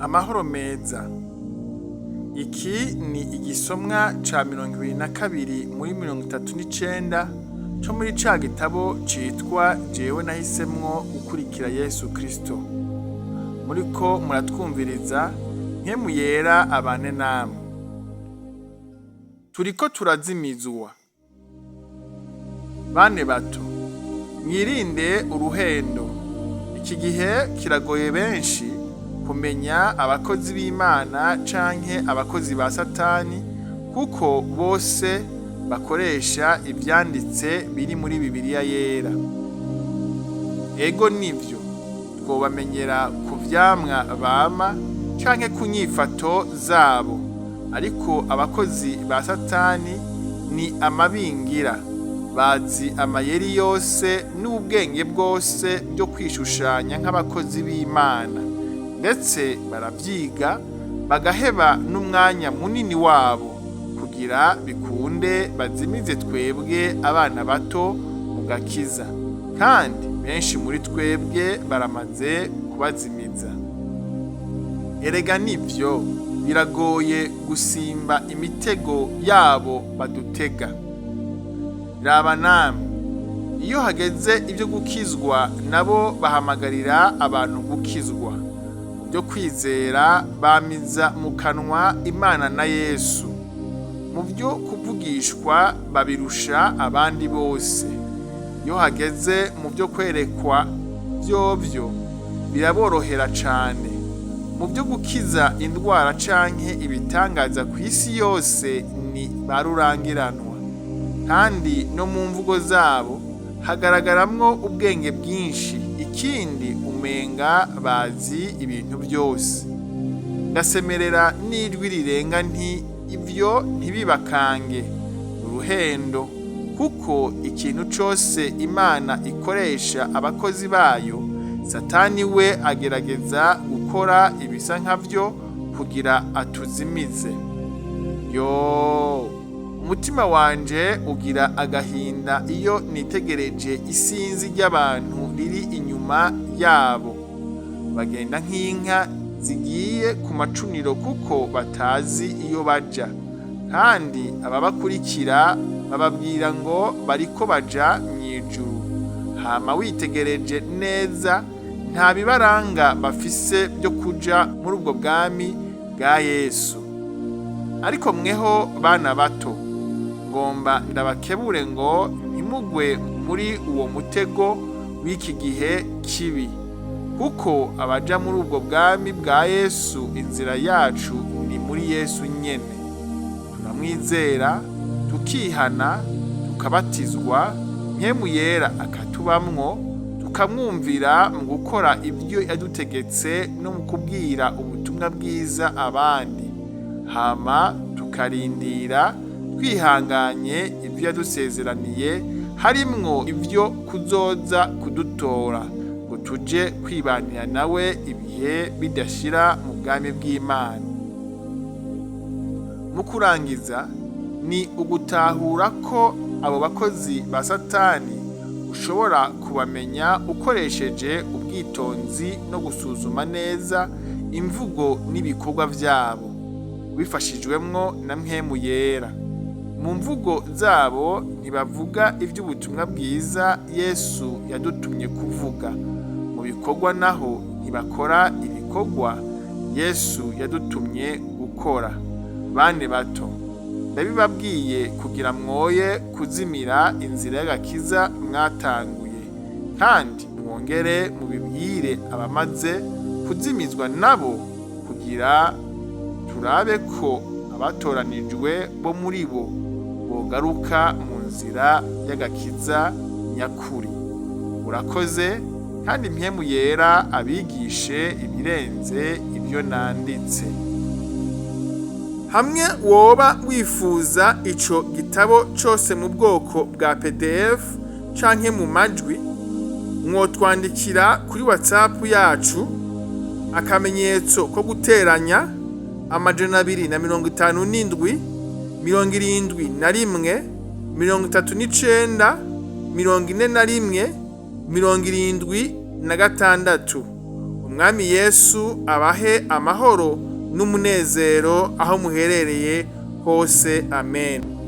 Amahoro meza. Iki ni igisomwa ca 22 muri 39 co muri ca gitabo citwa Jewe nahisemwo gukurikira Yesu Kristo. Muriko muratwumviriza, Mpwemu Yera abane namwe. Turiko turazimizwa. Bane bato, mwirinde uruhendo. Iki gihe kiragoye benshi kumenya abakozi b'Imana canke abakozi ba Satani, kuko bose bakoresha ivyanditse biri muri Bibiliya Yera. Ego nivyo, twobamenyera ku vyamwa bama canke ku nyifato zabo, ariko abakozi ba Satani ni amabingira, bazi amayeri yose n'ubwenge bwose byo kwishushanya nk'abakozi b'Imana, ndetse baravyiga bagaheba n'umwanya munini wabo kugira bikunde bazimize twebwe abana bato mu gakiza, kandi benshi muri twebwe baramaze kubazimiza. Erega nivyo, biragoye gusimba imitego yabo badutega. Raba namwe, iyo hageze ibyo gukizwa nabo bahamagarira abantu gukizwa. Mu byo kwizera bamiza mu kanwa Imana na Yesu. Mu byo kuvugishwa babirusha abandi bose. Iyo hageze mu byo kwerekwa vyovyo biraborohera cane. Mu byo gukiza indwara canke ibitangaza kw'isi yose ni ba rurangiranwa. Kandi no mu mvugo zabo hagaragaramwo ubwenge bwinshi, ikindi umenga bazi ibintu byose. Ndasemerera n'ijwi rirenga nti: Ivyo ntibibakange, uruhendo, kuko ikintu cose Imana ikoresha abakozi bayo, Satani we agerageza gukora ibisa nkavyo kugira atuzimize. Yo, umutima wanje ugira agahinda iyo nitegereje isinzi ry'abantu riri inyuma yabo, bagenda nk'inka zigiye ku macuniro kuko batazi iyo baja, kandi ababakurikira bababwira ngo bariko baja mw'ijuru. Hama witegereje neza, nta bibaranga bafise byo kuja muri ubwo bwami bwa Yesu. Ariko mweho bana bato, ngomba ndabakebure ngo ntimugwe muri uwo mutego w'iki gihe kibi, kuko abaja muri ubwo bwami bwa Yesu, inzira yacu ni muri Yesu nyene. Turamwizera, tukihana, tukabatizwa, Mpwemu Yera akatubamwo, tukamwumvira mu gukora ibyo yadutegetse no mu kubwira ubutumwa bwiza abandi, hama tukarindira twihanganye ibyo yadusezeraniye, harimwo ibyo kuzoza kudutora ngo tuje kwibanira nawe ibihe bidashira mu bwami bw'Imana. Mu kurangiza, ni ugutahura ko abo bakozi ba Satani ushobora kubamenya ukoresheje ubwitonzi no gusuzuma neza imvugo n'ibikorwa vyabo, ubifashijwemwo na Mpwemu Yera. Mu mvugo zabo ntibavuga ivy'ubutumwa bwiza Yesu yadutumye kuvuga. Mu bikorwa naho ntibakora ibikorwa Yesu yadutumye gukora. Bane bato, ndabibabwiye kugira mwoye kuzimira inzira y'agakiza mwatanguye, kandi mwongere mubibwire abamaze kuzimizwa nabo, kugira turabe ko abatoranijwe bo muri bo bogaruka mu nzira y'agakiza nyakuri. Urakoze, kandi Mpwemu Yera abigishe ibirenze ibyo nanditse. Hamwe woba wifuza ico gitabo cose mu bwoko bwa PDF canke mu majwi, mwotwandikira kuri WhatsApp yacu +257 71 39 41 76. Umwami Yesu abahe amahoro n'umunezero aho muherereye hose. Amen.